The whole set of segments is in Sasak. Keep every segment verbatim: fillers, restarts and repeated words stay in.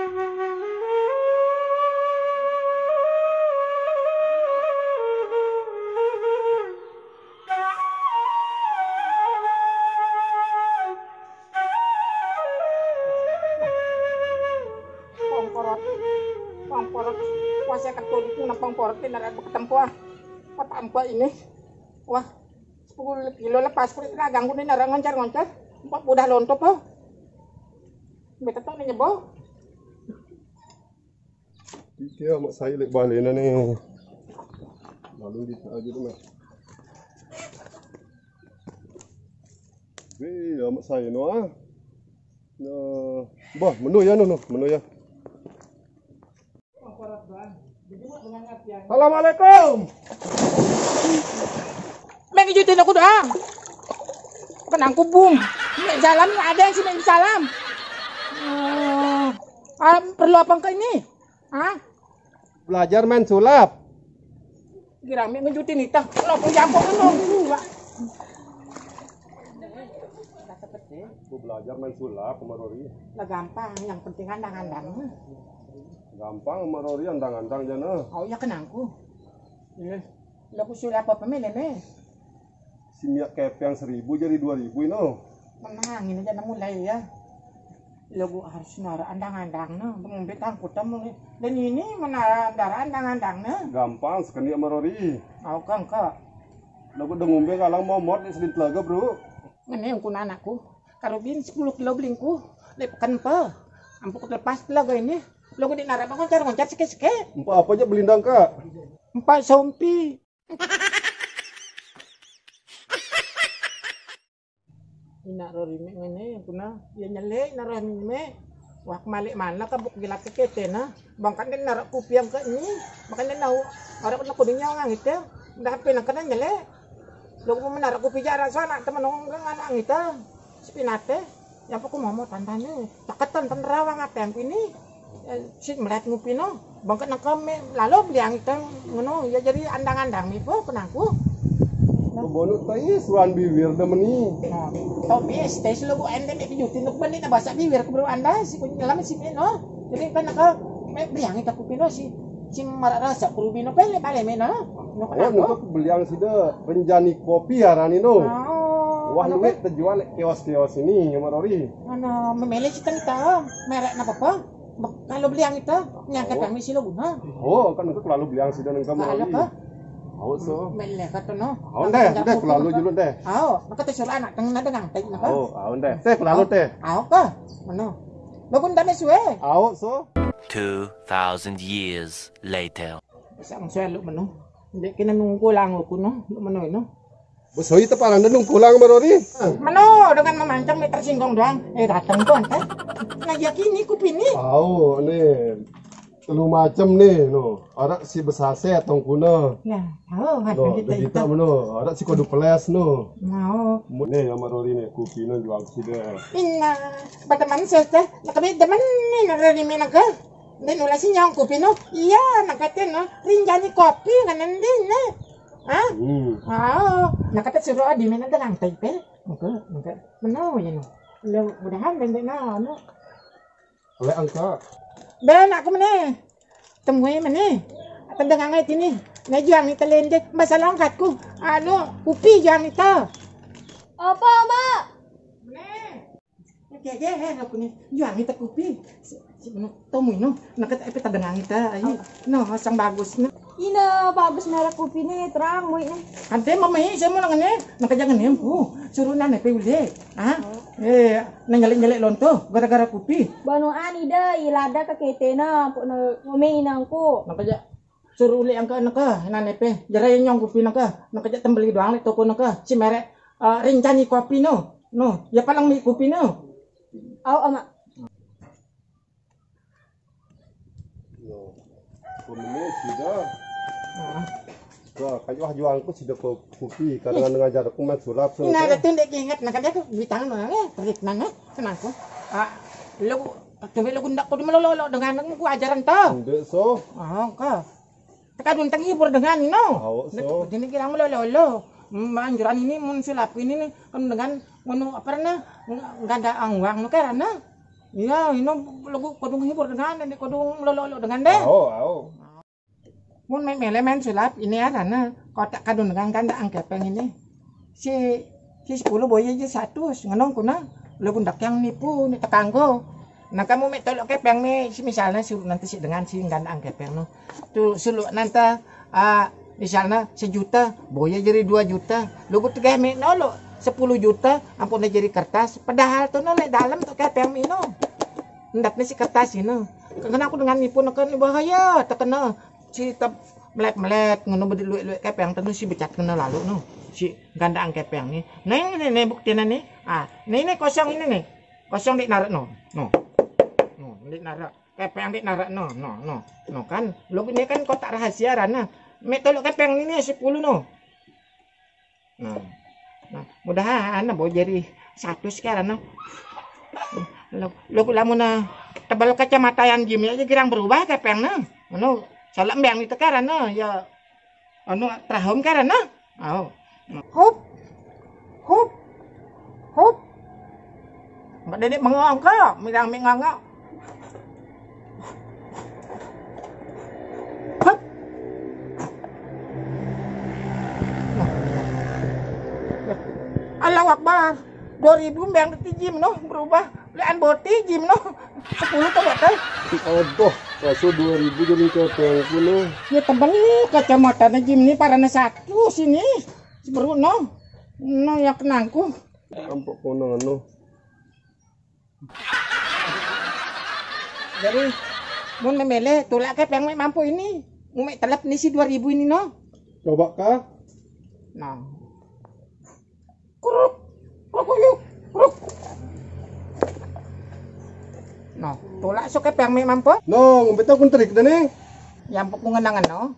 Pongkorot, pongkorot, kuasa ketudik nang pongkorot ini ada ketempuan. Apa ampa ini? Wah, sepuluh kilo lepas kulit ragang kuning nara ngoncar-ngoncar. Empat mudah lontok po. Beta tau nanya bo. Iki amat saya lek balena ni. Lalu di aja tu mah. Weh, amat saya no ah. Nah, bah, menu ya no, no, menu ya. Assalamualaikum. Mengikutin aku doang. Kenang kubung. Mek salam ada yang sih mek salam. Eh, ah, perlu apa engkau ini? Hah? Belajar main sulap. Girang mek ngejutin itah. Lo pun jampok kan lo. Aku belajar main sulap sama Rori. Lah gampang, yang penting andang-andang. Gampang sama Rori andang-andang jana. Oh iya kenangku. Iya. Lah ku sulap apa mene me? Si minyak kepeng seribu jadi dua ribu ino. Menangin aja nang mulai ya. Lo gua harus nara andang-andang ne. Ngombe tangkut temu ne. Dan ini menara andang-andang ne. Gampang sekali sama Rori. Au kang kak. Lo gua udah ngombe kalang momot di sedin telaga bro. Ngene yang kuna anakku. Karubin sepuluh kilo belingku. Lek peken pe. Ampuk lepas telaga ini. Lo gua di nara ngoncar-ngoncar seke-seke. Empa apa aja belindang kak? Empa sompi. Ina Rori mek ngene kuna, ya nyele Ina Rori mek. Wah kemalik mana kabuk gilat ke kete na. Bangkat den narak kupi yang ke ni. Makanya nau orang kena kuning nyawa ngang itu. Dah apa nak kena nyele. Lo mau menarak kupi jarak sana teman orang anak kita. Sepinate. Yang pokok mau tantane. Taketan tentara wang apa yang ini. Eh, si melihat ngupi no. Bangkat nang kami lalu beliang itu ngono ya jadi andang-andang mi po kenangku. Kebonut tai suan biwir demeni. Nah, tau bias teh selalu ente mek pijutin untuk beli na bahasa biwir keburu anda si kunci dalam si no. Jadi kan nang mek beliang itu kupi no si si marak rasa kurubino pele bale mena. No Oh, kenangku. Nengke beliang sida renjani kopi arani no. Oh, Wah kenapa? Luwek tejual lek kios-kios ini ya Marori. Mana memilih si tentang merek apa apa? Kalau beliang itu nyangka Oh. Kami silo guna. Oh, kan engko kelalu beliang sida nang kamu Kalau lagi. Ke? Au so. Meleh kata no. Au deh, deh kelalu julu deh. Au, maka teh suruh anak tengah dengang teh napa? Au, au deh. Teh kelalu teh. Au ke? Mano? Lo pun dame suwe. Au so. Two thousand years later. Sang suwe lo mano? Dek kena nunggu lang lo kuno, lo mano ino? Bos hoi teparan nungkulang Marori. Mano dengan memancang mek tersinggung doang. Eh datang tuh ente. Nah ya kini kupini. Au ni telu macem ni no. Arak si besase atong kuna. Nah, tahu kan No, kita kita itu. Mano. Arak si kodu peles no. Mau. Mu- Ni ya Marori ni kupi no jual sida. Ina, pada mana sih teh? Nak kami demen ni nak dari mana ke? Dia nulasi nyong kupi no. Iya, nak kata no. Rinjani kopi kan nanti ni. Hah? Hmm. Oh, nak kata suruh adi mana dengan teh pe. Engke, engke. Meno ya no. Lo mudahan bendek na no. Lek engke. Ben aku mene. Temui mene. Apa dengan ai tini? Ne juang ni telendek masa longkatku. Anu, kupi juang ni ta. Apa, Mak? Mene. Oke, oke, eh, aku ni. Juang ni ta kupi. Si, si meno temui no. Nak kata apa ta dengan kita. Ayo. No, sang bagus no. Ina bagus merek kupi ni terang mui ni. Ante mama ini saya mau nang ni. Nak jangan ni aku. Suruh nane pe ule. Ah? Eh, nang nyelek-nyelek lonto gara-gara kupi. Banu ani da ilada ke kete na, pok na ngome inangku. Nang kaja suruh uli angka neke nane pe, jerai nyong kupi neke, nang kaja tembeli doang le toko neke, si merek eh, Rinjani kopi no. No, ya palang mi kupi no. Au ama. Yo. Pemene sida. Nah. Wah, kayu ah juangku sida ko kupi, kadang ngajar aku main sulap. Ina ada tundek ingat, nah kan dia tu bitang no, eh, terik nang, eh, kenangku. Ah, lo, tapi lo gundak ko di melolo dengan ku ajaran to. Ndek so. Oh, ka. Teka dunteng hibur dengan no. Au so. Dini kira melolo. Manjuran ini mun sulap ini ni, kan dengan ngono apa na, ganda angwang no karena. Iya, ino lagu kodung hibur dengan, ini kodung lolo-lolo dengan deh. Au, au. Mun me-, mele main sulap, ini arana kotak kadun dengan gandang kepeng ini. Si, si sepuluh boya aja satu, ngenong kuna, lagu ndak yang nipu, ni tekanggo. Nah, kamu me tolok kepeng me, si misalnya suruh nanti si dengan si gandang kepeng no. Tu suruh nanti, ah, misalnya sejuta, boya jadi dua juta. Lagu tegah me nolo sepuluh juta, ampun jadi kertas. Padahal tu no lek dalam tu kepeng me no. Ndak ni si kertas ino. Kena aku dengan nipu no kan bahaya, terkena si tep melet-melet ngono bedi luek-luek kepeng tu no si becat kena lalu no. Si gandang kepeng ni. Nah, ini ni buktinya ni. Ah, ni, ni kosong ini ni. Kosong di narak no. No. No, di narak. Kepeng di narak no. No, no. No kan. Lo ini kan kotak rahasia rana. Me tolok kepeng ini sepuluh no. Nah. Nah, mudahan nah, bawa jadi satu sekarang no. Lo, lo lamun nah tebal kacamata yang Jim aja girang berubah kepeng nah. Anu, salah embang itu karena ya anu trahom karena. Oh. Hup. Hup. Hup. Enggak dedek mengongko, mirang mengongko. Hup. Allahu Akbar. Dua ribu mbeng di Jim no berubah. Lean boti Jim no. Sepuluh tuh betul. Aduh, masuk dua ribu jadi kepengku no. Ya tebal kacamata Jim ni parana satu sini. Seberu no. No ya kenangku. Ampok kono no. Jadi mun memele tulak kepeng me mampu ini. Mu me telep ni si dua ribu ini no. Coba kah? Nah. Kuruk. Kuruk, kuruk, kuruk. Nah, tulak so kepeng me mampu. No, ngumpe tau kun terik dene. Ya ampun ku ngenangan no.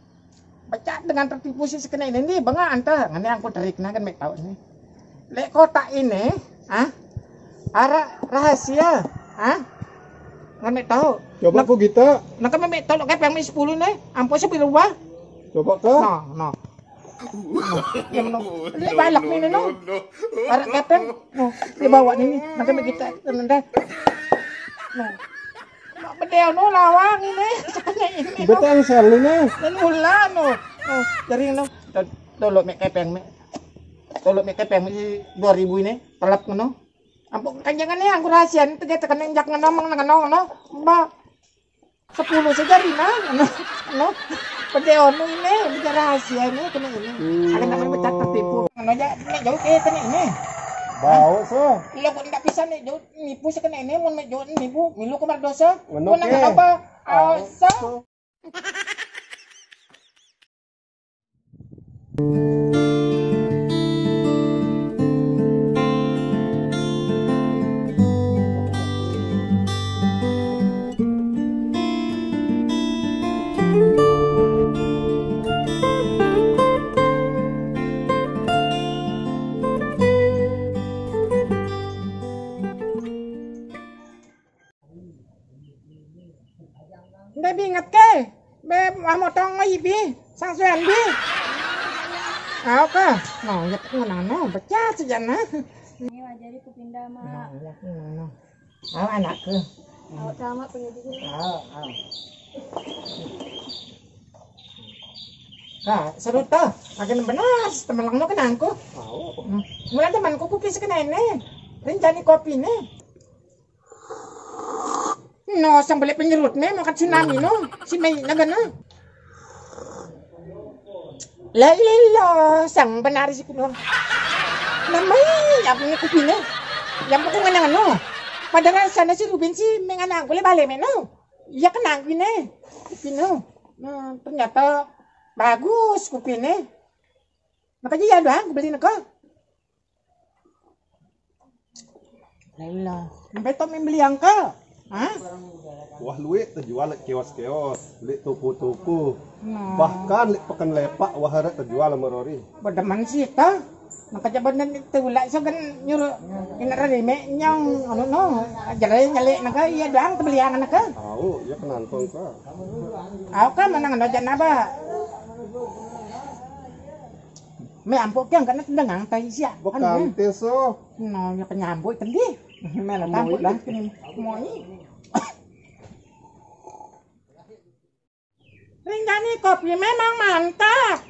Becak dengan tertipu si sekena ini ni, bengak anta. Ngene angku terik nah kan me tau ni. Lek kotak ini, ah? Arak rahasia, ah? Ngan me tau. Coba ku kita. Nah, kan me tolok kepeng me sepuluh ni, ampun sepi rubah. Coba kah? No, no. Yang no. Lek balak ni no. Arak kepeng. No, di bawah ni. Nah, kan me kita nende. No. Mak bedeo no lawang ini. Sekena ini. Betul selalu ni. Dan mula no. No, dari no. Tol-, tolok me kepeng me. Tolok me kepeng me dua ribu ini. Telep no. Ampun kanjangan ni angku rahasia ni tege tekan injak ngeno meng ngeno no. Ba sepuluh saja Rina. No. No. Bedeo no ini, bicara rahasia ini kena ini. Hmm. Ada nak becat tertipu. Ngeno aja ni jauh ke kena ini. Bau so. Lo kok ndak bisa ni jauh nipu sekena ini mun me jauh nipu milu kemar dosa. Ngeno ke. Apa? Asa. Nda bi inget ke. Be, ah, motong ngai bi. Sang suan bi. Au ka. No, ya ngono, becat saja nah. Ini wajar ku pindah, Mak. No, ya ngono. Au anakku. Au sama pengen di sini. Au, au. Nah, seru toh. Makin benar, teman langno kenangku. Au. Hmm. Mulai temanku kopi sekena ini. Rencana kopi nih. No, sang balik penyerut me, makan tsunami no. Si me naga no. La ilah, sang benar si kuno. Namai, ya punya kopi ne. Yang pokok ngana no. Padahal sana si Rubin si menganang boleh balik me no. Ya kenang kopi ne. Kopi no. Nah, ternyata bagus kopi ne. Makanya ya doang beli neka. Lelo. Sampai tok membeli angka. Hah? Wah luit terjual lek kios-kios, lek toko-toko. Nah. Bahkan lek pekan lepak wah arek terjual sama Rori. Bedemen sih ta. Nah, kerja bener itu lek so kan nyuruh ini Rori me nyong anu no. Jere nyelek naka iya doang tebeliangan naka. Au, ya kenantong ka. Au ka menang no jan apa? Me ampuk yang kena tendengang tai sia. Bekam teso. No, ya penyambut tadi. Mana tampuk dah sini. Moi. Ringgani kopi memang mantap.